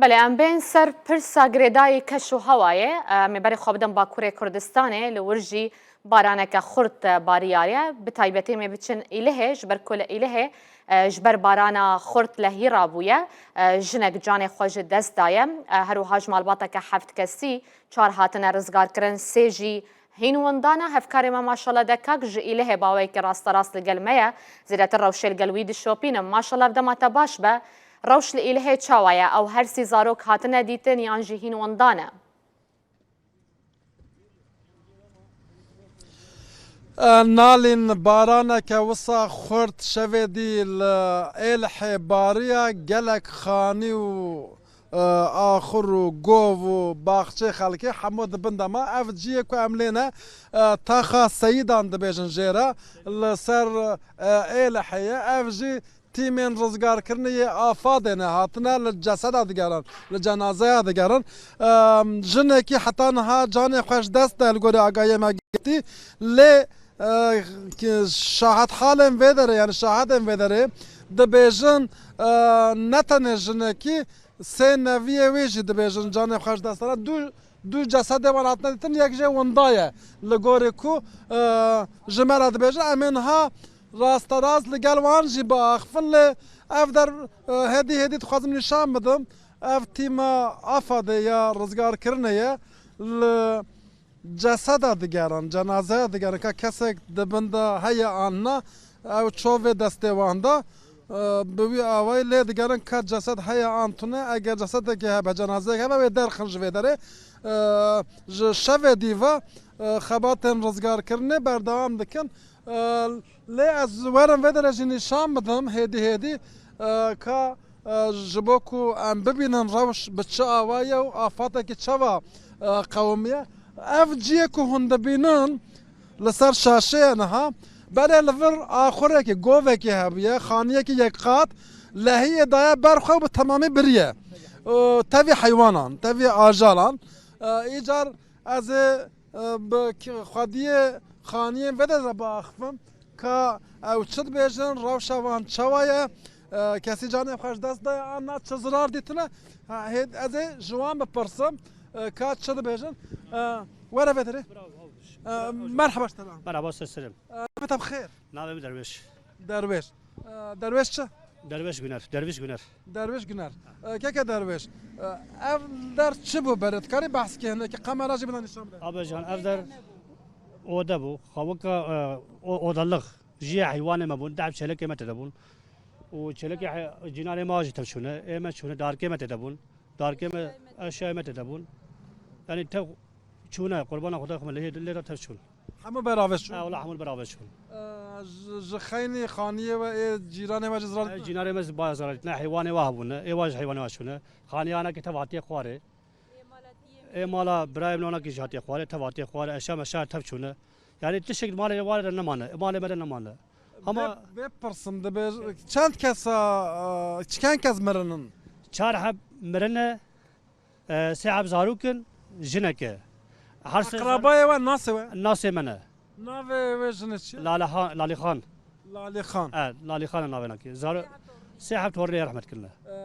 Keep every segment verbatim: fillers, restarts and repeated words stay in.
Belê, em bên ser pirsa girêdayî keş û hewayê. Em ê berê xwe bidin Bakurê Kurdistanê, li wir jî baraneke xurt bariyariye. Bi taybetî em ê biçin Îlihê, ji ber ku li Îlihê, e, ji ber barana xurt lehî rabûye, e, jinek canê xwe ji dest daye. E, her wiha ji malbateke heft kesî çar hatine rizgarkirin, sê jî hîn winda ne. Hevkarê me Maşallah Dekak ji Îlihê baweyekî rasterast li gel me ye. Zêdetir rewşê li gel wî dişopînim. Maşallah, ev dema te baş be. Rewş li Îlihê çawa ye? Ew her sî zarok hatine dîtin yan jî hîn winda ne? E, Nalîn, baraneke wisa xurt şevê dî li Êlihê bariya, gelek xanî û, e, axur û gov û baxçê xelkê hemû di bin de ma. Ev cihê ku em lê ne, e, taxa Seyidan dibêjin jê re, li ser, e, Êlihê ye. Ev jî tîmên rizgarkirinê yê AFADê ne, hatine li ceseda digerin, li cenazeya digerin. Em, jinekî heta niha canê xwe ji dest da li gorî agahiyê me girtî. Lê, e, ki şahidhalên vê derê, yani şahidên vê derê dibêjin, e, ne tenê jinekî, sê neviyê wê jî dibêjin canê xwe ji dest dane. Du, du cesedê wan hatine dîtin, yek jê winda ye. Li gorî ku, e, ji me re dibêjin, em ê niha rasterast li gel wan jî biaxivin, lê ev der, e, hêdî hêdî dixwazim nîşan bidim. Ev tîma AFADê ya rizgarkirinê ye. Li ceseda digerin, cenazeya digerin, ka kesek di bin de heye an na, ew ço vê destê wan de, e, bi wî awayî lê digerin ka cesed heye an tune. Eger cesedekê hebe, cenazeyek hebe, wê derxin ji vê derê. E, ji şevê dî ve, e, xebatên rizgarkirinê berdewam dikin. E, lê ez werim vê derê jî nîşan bidim hêdî hêdî, e, ka, e, ji bo ku em bibînin rewş bi çi awa ye û afatekî çawa, e, qewimiye. Ev cihê ku hûn dibînin li ser şaşeyê niha, berê li vir axurekî, govekî hebûye, xaniyekî yek qat, lehiyê daye ber xwe û bi temamî biriye. Û tevî heywanan, tevî ajalan. E, îcar ez ê, e, bi k-, xwediyê xaniyên vê de biaxivim ka ew çi dibêjin, rewşa wan çawa ye, e, kesî canê xwe ji dest daye an na, çi zirar dîtine. Ha, hê, ez ê ji wan bipirsim, e, ka çi dibêjin. E, were vê derê. E, merhaba ji te re. Merhaba, seslerim. E, navê te bi xêr? Navê min Derwêş. Derwêş. E, Derwêş çi? Derwêş Güner, Derwîş Güner. Derwêş Güner. E, keke Derwêş. E, ev der çi bû berê? Dikarî behs kê hinekî kamera jî bide nîşan bide. Abi can, ev der ode bû. Xawika, e, o-, odalık. Jiyê heywanê me bûn, dehb çêlekê me têde bûn. Û çêlekê he-, cînarê me jî tev çûne. Ê me çûne, darkê me têde bûn. Darkê me, eşyayê me têde bûn. Yani tev çûne, qurbana Xwedayê xwe me lê, lê de tev çûn. Hemû beraber çûn? Ha, wala hemû beraber çûn. E, ji, ji xeynî xaniyê we ê cîranê we jî zirar E, dîtine? Cînarê me zî baya zirar dîtine, heywanê we hebûne, ê wa jî heywanê we çûne. Xaniya anakê tev hatiye xwarê. Ê mala birayê min anakê jî hatiye xwarê, tev hatiye xwarê, eşya meşya tev çûne. Yani tiştek malê warê de nemane, malê me de nemane. Ama Vê, vê pirsim dibe, çend kesa, e, çend kes mirinin? Çar heb mirine, e, sê heb zarok in, jinek e. Her sê Akrabayê we, nasê we? Nasê me ne. Navê wê jinê çi ye? Lale Ha-, Lalî Xan. Lalî Xan. E, Lalî Xan e navê nakê. Zaro-, sê heb tornê rehmet kirine. E,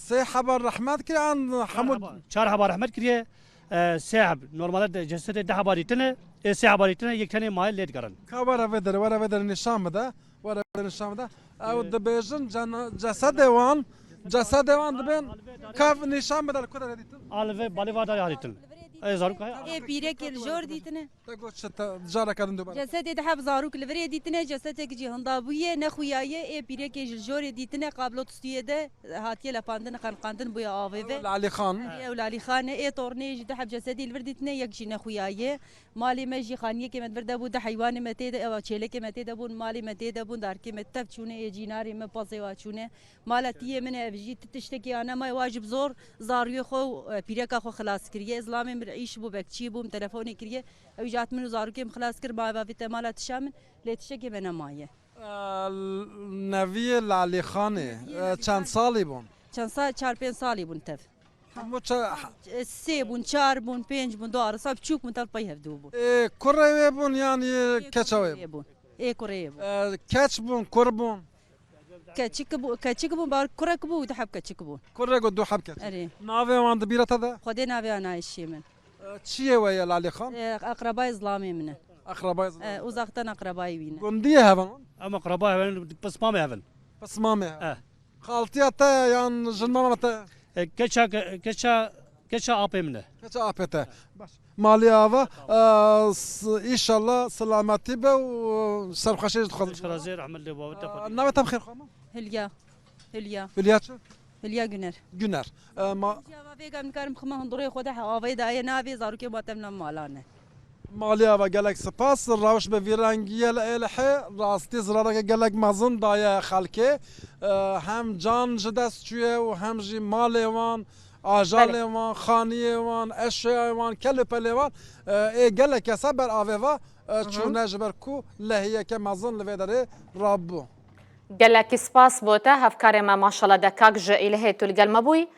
sê heba rehmet kiriye an hemû? Çar heba, çar heba rehmet kiriye. E, sê heb. Normalde de cesedê deh heba dîtine. Ê sê heba dîtine, yek tenê maye lê digerin. Ka were vê derê, were vê derê nîşan bide. Were vê derê nîşan bide. Ew dibêjin cena-, cesedê wan, cesedê wan dibên ka nîşan bide li ku derê dîtin? Al vê balê va darê ha dîtin. Ê zarok ha. Ê pîrekê li jor dîtine. Te got çi te, careke din dubare. Cesedê deh heb zarok li virê dîtine, cesedek jî hinda bûye, nexuyaye, ê pîrekê jî li jorê dîtine, qablo tustiyê de hatiye lepandin, qenqandin bûye avê ve. Ew Lalî Xan. Ew Lalî Xan e, ê tornê jî deh heb cesedî li vir dîtine, yek jî nexuyaye. Malê me jî xaniyekê me di vir de bû, deh heywanê me tê de, ewa çêlekê me tê de bûn, malê me tê de bûn, darkê me tev çûne, ê cînarê me pazê wa çûne. Mala tiyê min e, ev jî ti tiştekî ane maye, wa jî bi zor zariyê xwe û, e, pîreka xwe xilas kiriye. Zilamê min îş bû, bekçî bû, min telefonê kiriye. Ew jî hat min û zarokê min xilas kir, ma eva vê te mala tişa min, lê tiştekê me nemaye. E, neviyê Lalî Xanê, e, çend salî bûn? Çend sal, çar pênc salî bûn tev. Hemû ça- E, sê bûn, çar bûn, pênc bûn, du arisa biçûk bûn, tev pey hevdû bûn. Ê kurê wê bûn yan yê keça wê bûn? Ê kurê wê bûn. E, keç bûn, kur bûn? Keçik bû, keçik bû, bar kurek bû, du heb keçik bû. Kurek û du heb keçik. Erê. Navê wan di bîra te de? Xwedê navê anayişê min. E, çiyê we ye Lalî Xan? E, eqrebayê zilamê min e. Eqrebayê zilamê. E, uzaktan eqrebayê wî ne. Gundiyê hev in? Em eqrebayê hev in, pismamê hev in. Pismamê hev. E. Xaltiya te yan jinmama te? E, keça, keça, keça apê min e. Keça apê te. Baş. Malê ava, e, s-, înşallah selametî be û serxweşê ji dixwazim. Xêr razê, rehmet lê bavê te xwedî. Navê te bi xêr xwe ma? Hilya. Hilya. Hilya çi? Hilya Güner. Güner. E, ma- Hilya va vêga em nikarim xima hundirê xwe de he avê daye navê zarokê ma temna malane. Malê ava gelek spas. Rewş bi vî rengî ye li Êlihê. Rastî zirareke gelek mezin daye xelkê. E, hem can ji dest çûye û hem jî malê wan, ajalê Belê. wan, xaniyê wan, eşyayê wan, kel û pelê wan, e, ê gelek kesa ber avê va, e, Hı hı. çûne ji ber ku lehiyeke mezin li vê derê rabû. Gelekî spas bo te, hevkarê me, maşallah de kak ji Êlihê tu li gel me bûyî.